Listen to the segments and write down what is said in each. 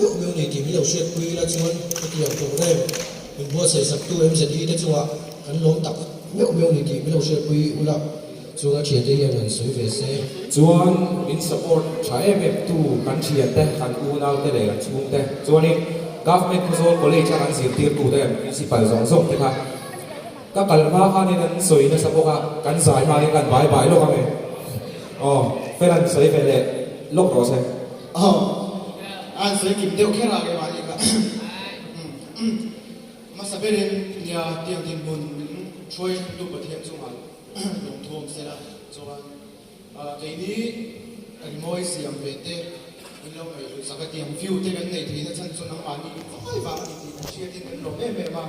meuh meuh ni tih min lo hriatpui ila chuan hetiang programme min buatsaih saktu MZE te chungah kan lawm tak meuh meuh ni tih min lo hriatpui ula chuan a thiante hian han sawi ve se. Chuan min support tha em em tu kan thiante, kan unau te leh kan chhungte chuanin Government Khawzawl College a kan zirtirtu te kan principal zawng zawng te kha Ka kal hma khanin an sawi nasa bawk a, kan zai hmain kan bai bai lawk ang e. Aw, Felan sawi ve leh lawk rawh se. Aw, a han sawi kim deuh kher a keimahni kha. Hmasa berin nia tiang dinhmun min hruai thlengtu Pathian chungah lawmthu awm sela chuan keini rimawi siam ve te min lo ngaihhlut sak a, tiang view te kan nei theihna chhan chu nangmahni vai vang a ni tih kan hriatin kan lawm em em a.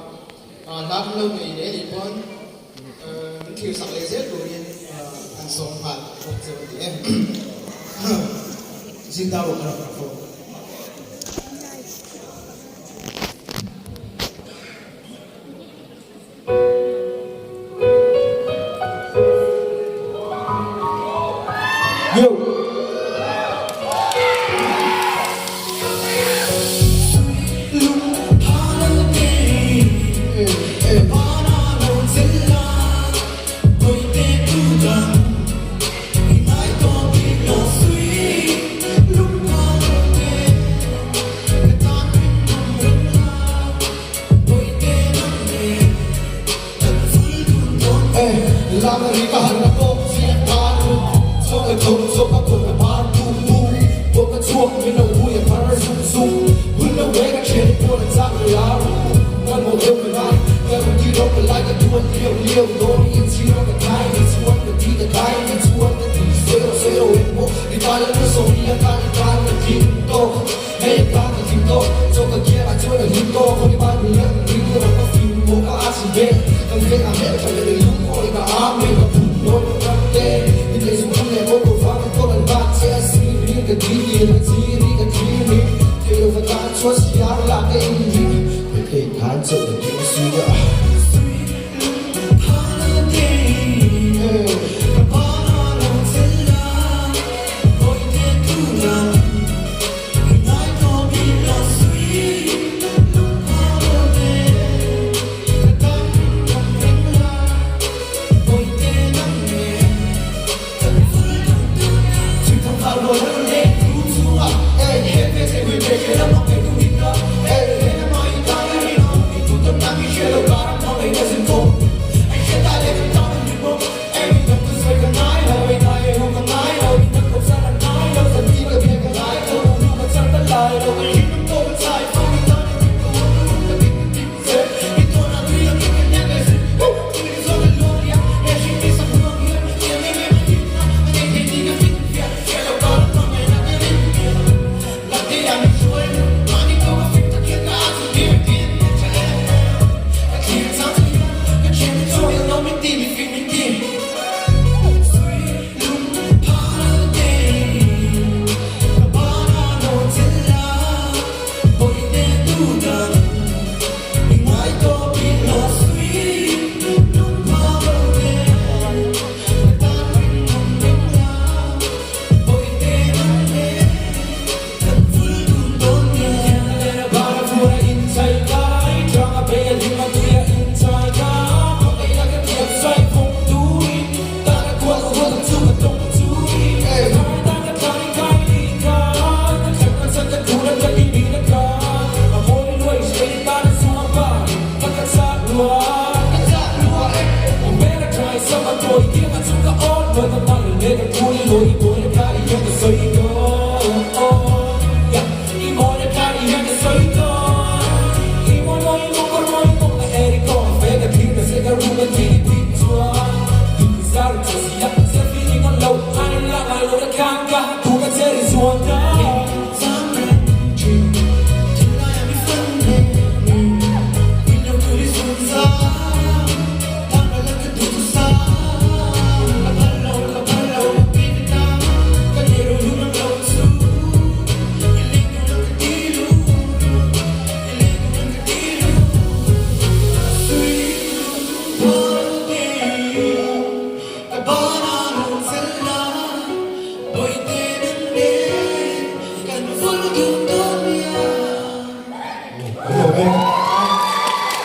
Hla kan lo nei leh anih pawn min thlir sak leh zel turin kan sawm nghal bawk che a ni e. Zinda rawh ka rawn phone. Yo!